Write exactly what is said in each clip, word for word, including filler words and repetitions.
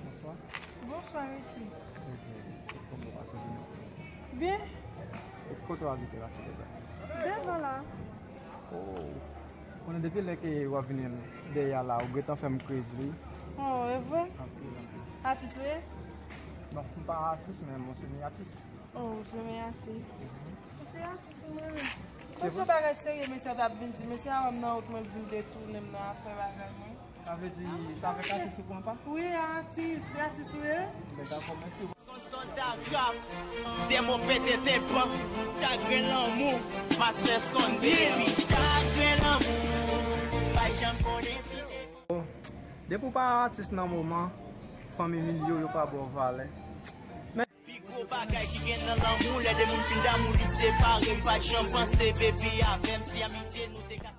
Bonswa. Bonswa, mesye. Ok. Kòman w pase jounen? Byen. Kote w abite la, silvouplè? Devan la. Oh. Konnen depi lè ke w ap vini dèyè a la, ou gentan fè m kriz, wi. Oh, e vre? Anpil, anpil. Atis ou ye? Non, m pa atis, men m se mi atis. Oh, ou se mi atis. Ou se atis, ou mwen menm. Bon, se bagay serye, mesye a t ap vin di. Mesye a wè m nan wout mwen, l vin detounen m nan afè bagay mwen. Sa vle di, sa fè atis ou pran pa? Wi, atis, se atis ou ye? Ben, dakò, mèsi. Son sòlda rap, demo pete tenpan, chagren lanmou, Master Son, baby. Chagren lanmou, pa janm konnen si te. Depi w pa atis nan moman, fanmi milye w yo pa ba w valè. Pi gwo bagay ki gen nan lanmou, lè de moun fin damou, li separe, m pa t janm panse, baby, avè m, si amitye nou te ka.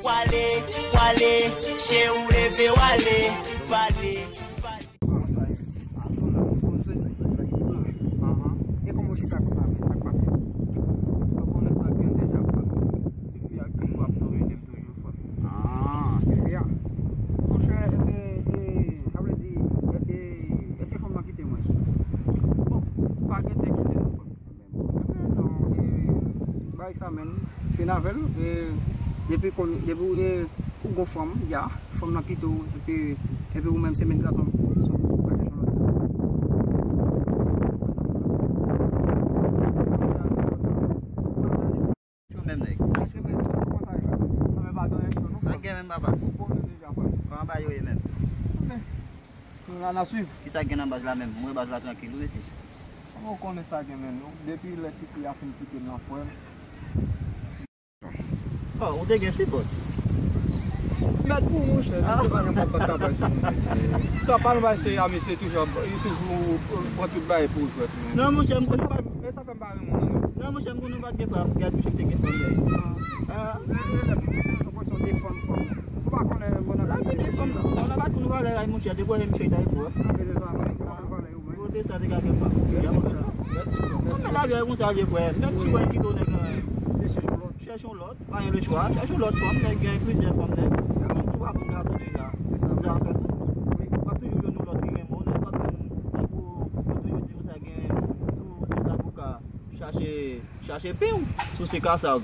Wale, wale, che ou leve, wale, wale, wale. Kòman sa ye? Ato la, poze. Ahan. E kòman w chita konsa, men? Sa k pase? Ou konnen sa gen deja, frè. Ti fi a toujou ap domine m toujou, frè. Ah, ti fi a. Monchè, e, e, sa vle di, e, e, èske fanm nan kite mwen? Bon, pa gen de kite non, frè. Ebyen, non, e, bay sa menm, fin avè l, e, depi kon, depi, e, ou gon fanm, ya, fanm nan kite w, epi, epi ou menm se met gason, ou pa chèche lòt. Yo menm nèg. Sa k gen menm, papa? Kòman bagay yo ye menm? Kounye a n a swiv. Kisa k gen nan baz la menm? Mwen baz la trankil wi mesye. Kòman w konnen sa gen menm? Depi lè tifi a fin kite m nan frè m. Oh, ou te gen fi, bòs? Mèt pou ou, monchè. Misye pa gen pòt tabay sou nou, mesye. Sa pa nou bay seri a, mesye toujou, li toujou pran tout bagay pou jwèt, men. Non, monchè, m konn pa. E sa fè m pa renmen w, non. Non, monchè, m konn nou pa t gen frè, gad misye te gen frè, men. Ah, ah. Ou pa konnen bon nan la gen de fanm nan. Bon nan pa tout valè la, monchè, te konnen misye ta pou. Kote sa te ka gen pa. Mèsi, frè. Mèsi, frè. Mèsi. Mèsi, frè. Mèsi, frè. Chèche yon lòt. Pa gen lechwa. Chèche yon lòt fanm, nèg gen plizyè fanm, nèg. Ou pa pou gason deja. Ou pa toujou jwenn yon lòt ki renmen w, nèg, pa toujou, tankou yo toujou di w sa gen, si w se zaboka, chache, chache pen w. Si w se kasav,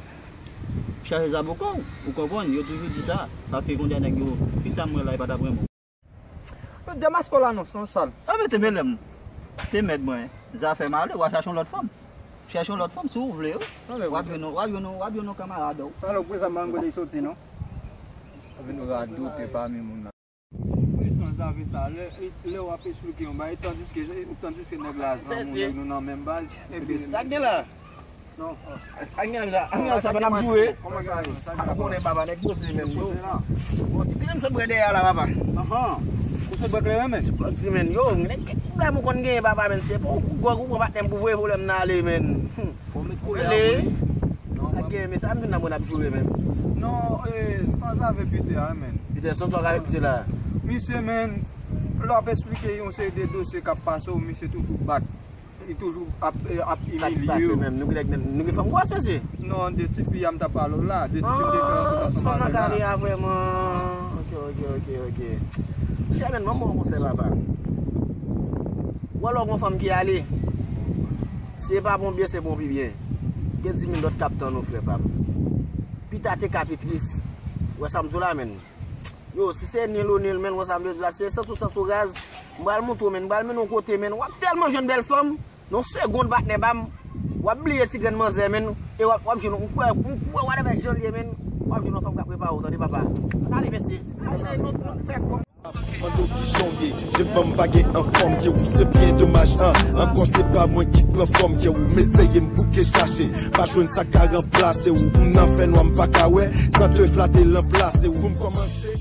chache zaboka w. Ou konprann? Yo toujou di sa. Paske kounye a nèg yo, kisa m wè la, e pa t ap renmen w. Yo demaske w la non, san sal. A, men te mele m. Te mèt mwen. Zafè malè, w a chache yon lòt fanm. Chèche yon lòt fanm, si w vle, wi. W ap jwenn, w ap jwenn, w ap jwenn yon kanmarad ou. Sa lè w prezan m pa konn kote l soti, non. W ap vin radote pami moun nan. Wi, san zave sa, lè, lè w ap esplike yon bagay, tandiske, tandiske nèg la zanmi w, nèg nou nan menm baz, epi sa k gen la? Non. Sa gen la, sa pa n ap joure. Kòman sa ye? Sa gen la? Konnen papa nèg poze menm yo. Bon, ti klem sot bwè dèyè la, papa. Ahan. Ou sot bwè kleren, men? Ti, ti, men, yo, nèg, kèk pwoblèm ou konn genyen, papa, men se pou ou gwòg ou pran patnè m pou voye pwoblèm nan ale, men. Bon, met koulè a, wi. Non, sa gen, men sa m vin nan mwen ap joure, men. Non, e, san zave Peter, men. Peter, san zave misye la. Misye, men, lè w ap esplike yon seri de dosye k ap pase w, misye toujou bat. Li toujou ap, ap imilye w. Sa ki pase menm? Nou gen, nou gen fanm gwòs, mesye? Non, de tifi a m t ap pale w la. De tifi m te fè yon koup ansanm avè l la. Fanm nan kale a vrèman. Ok, ok, ok, ok. Chè, men, ban m ba w konsèy, papa. Ou wè lè w gon fanm ki ale, se pa pou yon byen, se pou yon pi byen. Gen di mil lòt k ap tann ou, frè pa m. Pita te ka pi tris. Ou wè sa m di w la, men. Yo, si se nil ou nil, men, wè sa m vle di la, si se santi w santi w raz, m pral montre w, men, m pral mennen w kote, men, w ap tèlman jwenn bèl fanm, nan yon segonn, patnè pa m, w ap bliye ti grenn manzè, men, e w ap, w ap jwenn, m kwè, m kwè, whatever jan l ye, men, w ap jwenn yon fanm k ap repare w, tande, papa. Ann ale, mesye. Ann ale, nou, nou fè kòb. Mande w kijan w ye, je ban m pa gen anfòm ke ou, se byen domaj, an, ankò se pa mwen ki pran fòm ke ou, m eseye m bouke chache, pa jwenn sa ka ranplase ou, m nan fènwa m pa ka wè, san te flate lan plase ou, pou m kòmanse.